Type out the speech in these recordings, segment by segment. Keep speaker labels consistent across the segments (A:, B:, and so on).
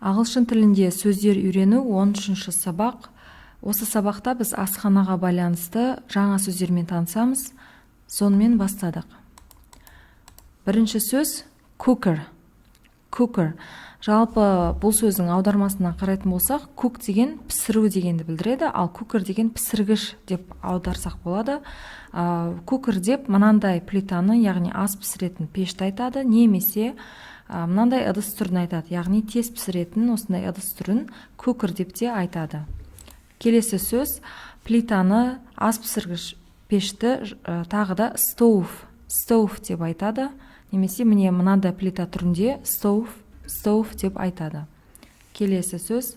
A: Ағылшын тілінде сөздер үйрену 13 сабақ. Осы сабақта біз асханаға байланысты жаңа сөздермен танысамыз. Сонымен, бастадық. Бірінші сөз — cooker. Cooker. Жалпы, бұл сөздің аудармасына қарайтын болсақ, cook деген пісіру дегенді білдіреді, ал cooker деген пісіргіш деп аударсақ болады. Cooker деп мынандай плитаны, яғни ас пісіретін пешті айтады немесе мынандай ыдыс түрін айтады, яғни тез пісіретін осындай ыдыс түрін cooker деп те айтады. Келесі сөз: плитаны, ас пісіргіш пешті тағы да stove, stove деп айтады немесе, міне, мынандай плита түрінде stove, stove деп айтады. Келесі сөз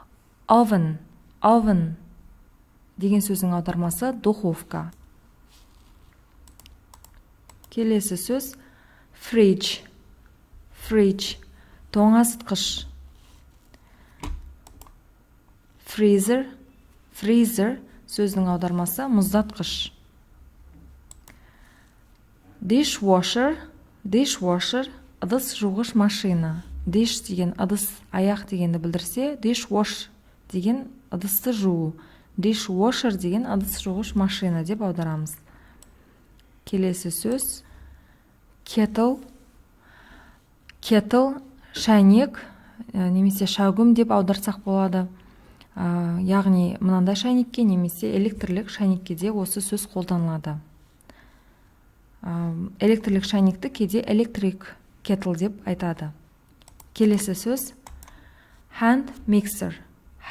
A: — oven. Oven деген сөздің аудармасы — духовка. Келесі сөз — fridge. Fridge — тоңазытқыш. Freezer. Freezer сөзінің аудармасы — мұздатқыш. Dishwasher. Dishwasher — ыдыс жуғыш машина. Dish деген ыдыс, аяқ дегенді білдірсе, dishwash деген ыдысты жуу. Dishwasher деген ыдыс жуғыш машина деп аударамыз. Келесі сөз — kettle. Kettle — шәйнек немесе шәугім деп аударсақ болады. Яғни мынандай шәйнекке немесе электрлік шәйнекке де осы сөз қолданылады. Электрлік шәйнекті кейде electric kettle деп айтады. Келесі сөз — hand mixer.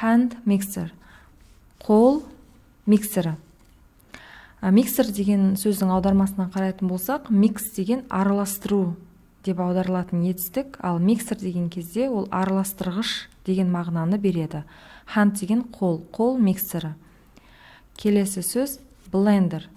A: Hand mixer — қол миксері. Миксер деген сөздің аудармасына қарайтын болсақ, mix деген араластыру деп аударылатын етістік, ал миксер деген кезде ол араластырғыш деген мағынаны береді. Hand деген қол, қол миксері. Келесі сөз — блендер.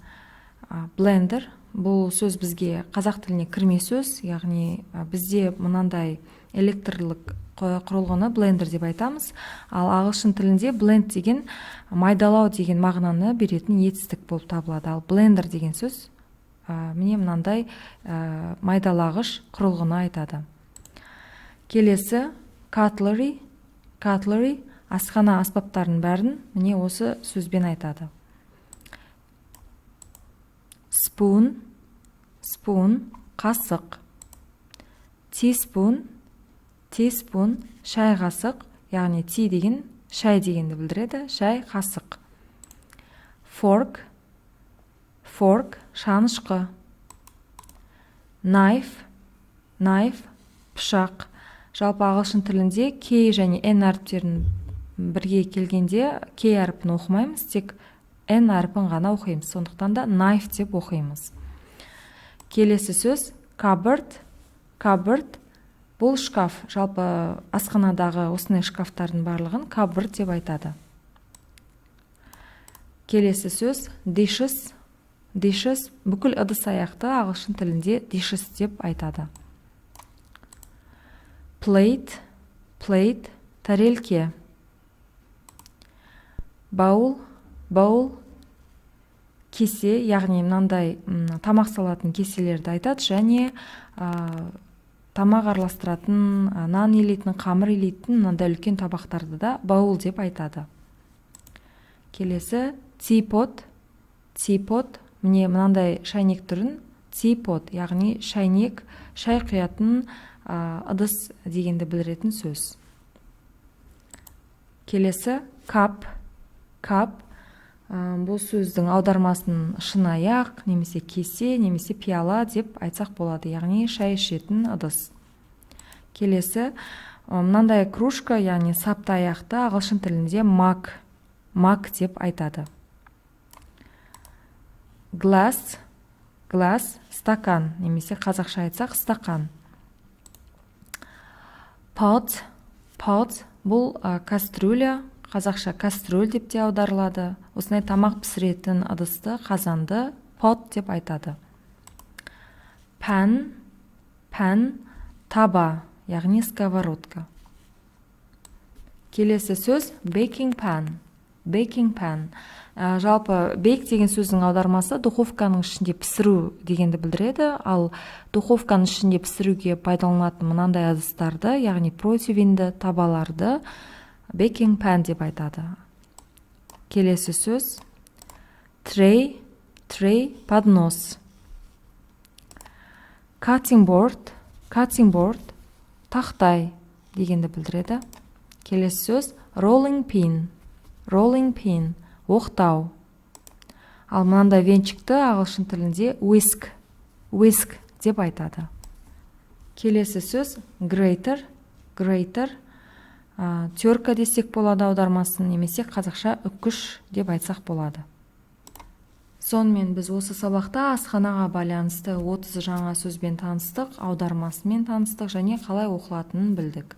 A: Блендер — бұл сөз бізге қазақ тіліне кірме сөз, яғни бізде мынандай электрлік құрылғыны блендер деп айтамыз, ал ағылшын тілінде blend деген майдалау деген мағынаны беретін етістік болып табылады. Ал блендер деген сөз міне, мынандай майдалағыш құрылғыны айтады. Келесі — cutlery. Cutlery — асхана аспаптарының бәрін міне осы сөзбен айтады. Spoon. Spoon — қасық. Teaspoon. Teaspoon — шай қасық, яғни tea деген шай дегенді білдіреді, шай қасық. Fork. Fork — шанышқы. Knife. Knife — пышақ. Жалпы, ағылшын тілінде K және N әріптерін бірге келгенде K әрпін оқымаймыз, тек N әрпін ғана оқимыз, сондықтан да knife деп оқимыз. Келесі сөз — cupboard. Cupboard — бұл шкаф. Жалпы, асханадағы осындай шкафтардың барлығын cupboard деп айтады. Келесі сөз — dishes. Dishes — бүкіл ыдыс аяқты ағылшын тілінде dishes деп айтады. Plate. Plate — тәрелке. Bowl. Bowl — кесе, яғни мынандай тамақ салатын кеселерді айтады және тамақ араластыратын, нан илейтін, қамыр илейтін мынандай үлкен табақтарды да bowl деп айтады. Келесі — teapot. Teapot — міне, мынандай шайнек түрін teapot, яғни шайнек, шай құятын ыдыс дегенді білдіретін сөз. Келесі — cup. Cup — бұл сөздің аудармасын шыныаяқ немесе кесе немесе пиала деп айтсақ болады, яғни шай ішетін ыдыс. Келесі — мынандай кружка, яғни сапты аяқты ағылшын тілінде mug, mug деп айтады. Glass. Glass — стакан немесе қазақша айтсақ, стақан. Pot. Pot — бұл кастрюля, қазақша кастрюль деп те аударылады. Осындай тамақ пісіретін ыдысты, қазанды pot деп айтады. Pan. Pan — таба, яғни сковородка. Келесі сөз — baking pan. Baking pan. Жалпы bake деген сөздің аудармасы духовканың ішінде пісіру дегенді білдіреді. Ал духовканың ішінде пісіруге пайдаланылатын мынандай ыдыстарды, яғни противеньді, табаларды baking pan деп айтады. Келесі сөз tray, tray – поднос. Cutting board, cutting board – тақтай дегенді білдіреді. Келесі сөз rolling pin, rolling pin – оқтау. Ал мынандай венчикті ағылшын тілінде whisk, whisk деп айтады. Келесі сөз grater, grater – терка десек болады аудармасын немесе қазақша үккіш деп айтсақ болады. Сонымен, біз осы сабақта асханаға байланысты 30 жаңа сөзбен таныстық, аудармасымен таныстық және қалай оқылатынын білдік.